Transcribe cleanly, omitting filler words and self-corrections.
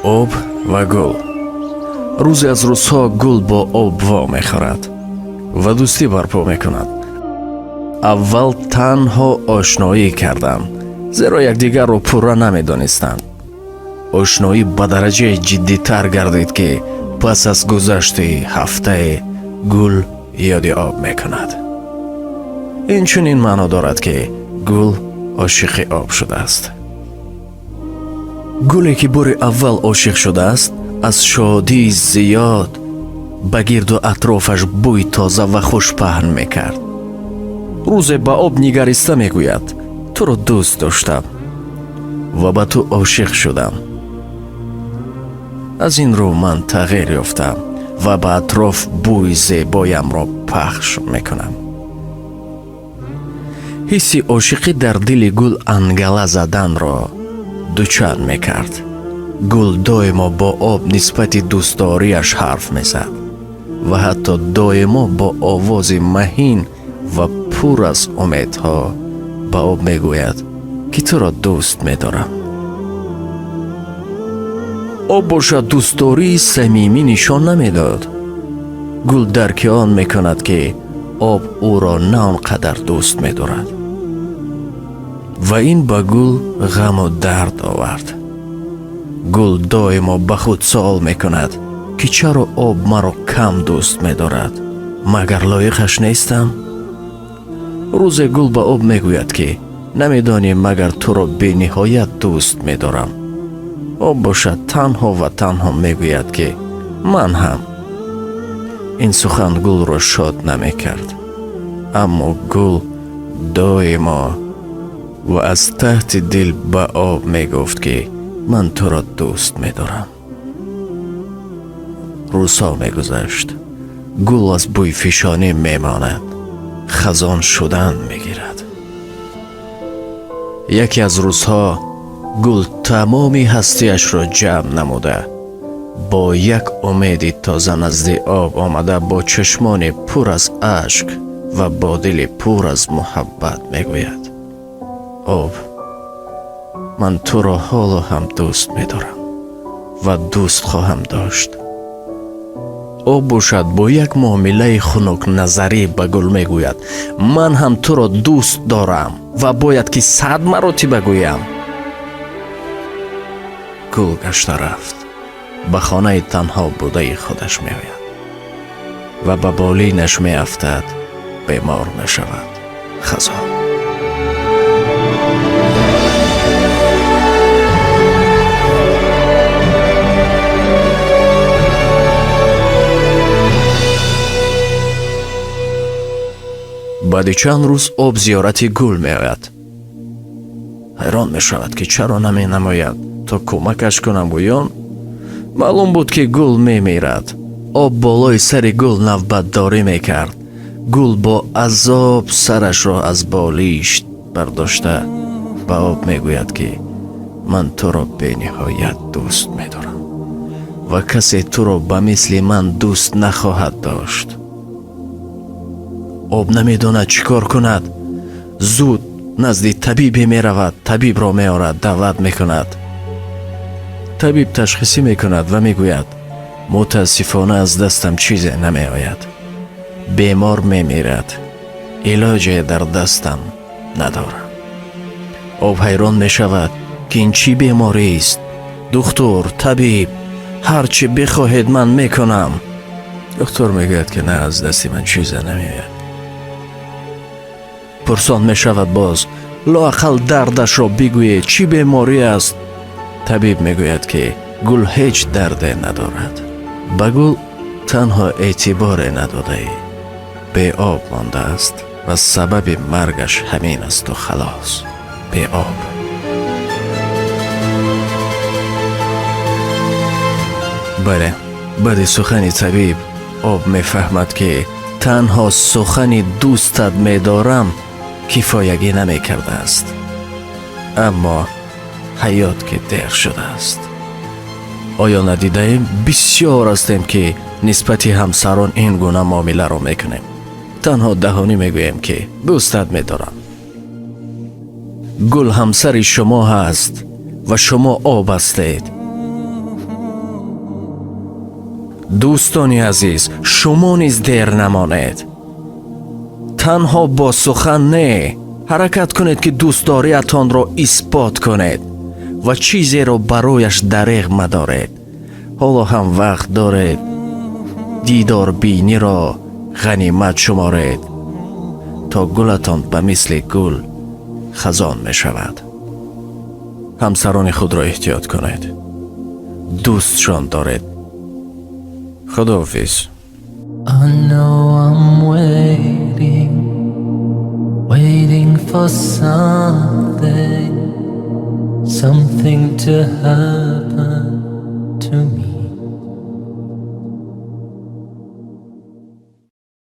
Об ва гул. Рӯзе аз рӯзҳо гул бо об во мехӯрад ва дӯстӣ барпо мекунад. Аввал танҳо ошноӣ карданд, зеро якдигарро пурра намедонистанд. Ошноӣ ба дараҷаи ҷиддитар гардид, ки пас аз гузашти ҳафтае гул ёди об мекунад. Ин чунин маъно дорад, ки гул ошиқи об шудааст. Гуле, ки бори аввал ошиқ шудааст, аз шодии зиёд ба гирду атрофаш бӯи тоза ва хуш паҳн мекард. Рӯзе ба об нигариста мегӯяд: «Туро дӯст доштам ва ба ту ошиқ шудам. Аз ин рӯ ман тағйир ёфтам ва ба атроф бӯи зебоямро пахш мекунам». Ҳисси ошиқӣ дар дили гул ангала заданро дучанд мекард. Гул доимо бо об нисбати дӯстдориаш ҳарф мезад ва ҳатто доимо бо овози маҳин ва пур аз умедҳо ба об мегӯяд, ки туро дӯст медорам. Об бошад, дӯстдории самимӣ нишон намедод. Гул дарки он мекунад, ки об ӯро на он қадар дӯст медорад, ва ин ба гул ғаму дард овард. Гул доимо ба худ суол мекунад, ки чаро об маро кам дӯст медорад, магар лоиқаш нестам? Рӯзе гул ба об мегӯяд, ки намедонӣ, магар туро бениҳоят дӯст медорам. Об бошад, танҳо ва танҳо мегӯяд, ки ман ҳам. Ин сухан гулро шод намекард, аммо гул доимо ва аз таҳти дил ба об мегуфт, ки ман туро дӯст медорам. Рӯзҳо мегузашт. Гул аз бӯйфишонӣ мемонад, хазон шудан мегирад. Яке аз рӯзҳо гул тамоми ҳастиашро ҷамъ намуда, бо як умеди тоза назди об омада, бо чашмони пур аз ашк ва бо дили пур аз муҳаббат мегӯяд: «Об, ман туро ҳоло ҳам дӯст медорам ва дӯст хоҳам дошт». Об бошад, бо як муомилаи хунукназарӣ ба гул мегӯяд: «Ман ҳам туро дӯст дорам ва бояд ки 100 маротиба гӯям». Гул гашта рафт, ба хонаи танҳо будаи худаш меояд ва ба болинаш меафтад, бемор мешавад, хазон. Баъди чанд рӯз об зиёрати гул меояд. Ҳайрон мешавад, ки чаро наменамояд, то кӯмакаш кунам гӯён. Маълум буд, ки гул мемирад. Об болои сари гул навбатдорӣ мекард. Гул бо азоб сарашро аз болишт бардошта, ба об мегӯяд, ки ман туро бениҳоят дӯст медорам ва касе туро ба мисли ман дӯст нахоҳад дошт. Об намедонад, чӣ кор кунад. Зуд назди табибе меравад, табибро меорад, даъват мекунад. Табиб ташхисӣ мекунад ва мегӯяд: «Мутаассифона, аз дастам чизе намеояд, бемор мемирад, илоҷе дар дастам надорам». Об ҳайрон мешавад, ки ин чӣ беморист? «Духтур, табиб, ҳар чӣ бихоҳед, ман мекунам». Духтур мегӯяд, ки на, аз дасти ман чизе намеояд. Пурсон мешавад боз: «Лоақал дардашро бигӯед, чӣ беморӣ аст?» Табиб мегӯяд, ки гул ҳеҷ дарде надорад, ба гул танҳо эътиборе надодаӣ, беоб мондааст ва сабаби маргаш ҳамин асту халос, беоб. Бале, баъди сухани табиб об мефаҳмад, ки танҳо сухани «дӯстат медорам» кифоягӣ намекардааст, аммо ҳаёт ки дер шудааст. Оё надидаем, бисёр ҳастем, ки нисбати ҳамсарон ин гуна муомиларо мекунем? Танҳо даҳонӣ мегӯем, ки дӯстат медорам. Гул ҳамсари шумо ҳаст ва шумо об ҳастед. Дӯстони азиз, шумо низ дер намонед. Танҳо бо сухан не, ҳаракат кунед, ки дӯстдориатонро исбот кунед ва чизеро барояш дареғ мадоред. Ҳоло ҳам вақт доред, дидорбиниро ғанимат шуморед, то гулатон ба мисли гул хазон мешавад. Ҳамсарони худро эҳтиёт кунед, дӯстшон доред. Худоҳофиз. I know I'm waiting, waiting for something, something to happen.